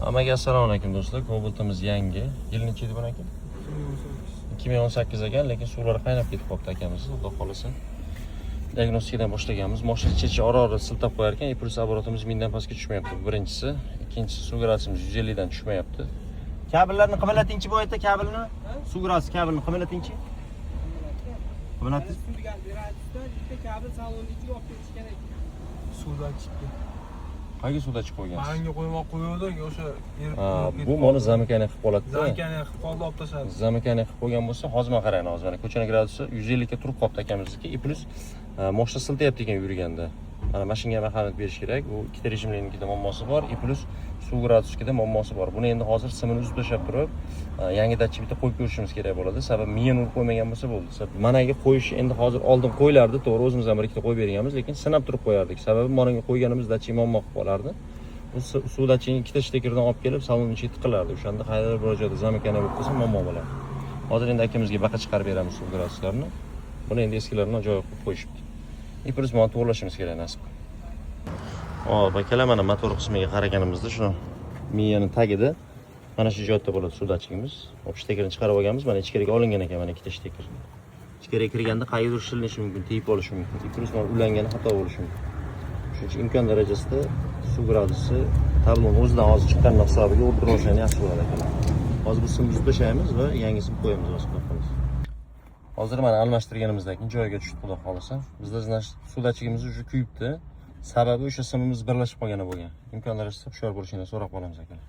Hammaga assalomu alaykum, do'stlar. Cobaltimiz yangi. Yil necha edi buni, aka? 2018 ekan, lekin suvlari qaynab ketib qolibdi akamizni, xudo xohlasa. Diagnostikadan boshlaganmiz. Mashina chechi ora-ora siltab qo'yar ekan, и плюс оборот imiz 1000 dan pastga tushmayapti. Bu birinchisi. Ikkinchisi, suv gradusimiz 150 dan tushmayapti. Kabellarni qimillatingchi bu yerda, kabelni. Suv gradusi kabelni qimillatingchi. Qimillatdingiz? Gradusdan bitta kabel salonni ichiga olib ketish kerak. Suvdan chiqdi. Qayerga suvda chiqib qo'ygansiz? Manga qo'ymoq qo'yuvdik, o'sha erib Ha, ketib bu qoldi. Mana замыкание qilib qoladi. Замыкание qilib qoldi, olib tashladi. Замыкание qilib qo'ygan bo'lsa, hozir mana qarang, hozir mana ko'chani gradusi 150 ga turib qolibdi akamizniki. И плюс moshina siltayapti ekan yurganda. Mana mashinga ham ahamiyat berish kerak. Bu ikkita rejimlinikida muammosi bor, и плюс suv gradusikida muammosi bor. Buni endi hozir simini uzib tashlab turib, yangi datchik bitta qo'yib ko'rishimiz kerak bo'ladi. Sababi miyani urib qo'ymagan bo'lsa bo'ldi. Sababi managa qo'yish endi hozir oldin qo'yilardi, to'g'ri, o'zimiz ham bir ikkita qo'yib berganmiz, lekin sinab turib qo'yardik. Sababi managa qo'yganimiz datchik muammo qilib qolardi. Bu suv datchigini ikkita shtekerdan olib kelib salon ichiga tiqilardi. O'shanda qayerdir bir joyda замыкание bo'lib qolsa, muammo bo'ladi. Hozir endi akamizga baqa chiqarib beramiz suv graduslarini. Buni endi eskilarini joyiga qo'yib qo'yishibdi. И плюс mana to'g'irlashimiz kerak, nasib. Hop, akalar, mana motor qismiga qaraganimizda shu miyani tagida mana shu joyda bo'ladi suv datchigimiz. Hop, shtekerni chiqarib olganmiz. Mana ichkariga olingan ekan mana ikkita shteker. Ichkariga kirganda qayerdir shilinishi mumkin, tegib olishi mumkin. И плюс mana ulangani xato bo'lishi mumkin. Shuning uchun imkon darajasida suv gradusi tabloni o'zidan hozir chiqqanini hisobiga urdirib olsang yaxshi bo'ladi, akalar. Hozir bu simni uzib tashlaymiz va yangisini qo'yamiz hozir, xudo xohlasa. Hozir mana almashtirganimizdan keyin joyiga tushdi, xudo xohlasa. Bizda, значит, suv datchigimiz уже kuyibdi. Sababi o'sha simimiz birlashib qolgani bo'lgan. Imkon darajasida hushyor bo'lishingni so'rab qolamiz, akalar.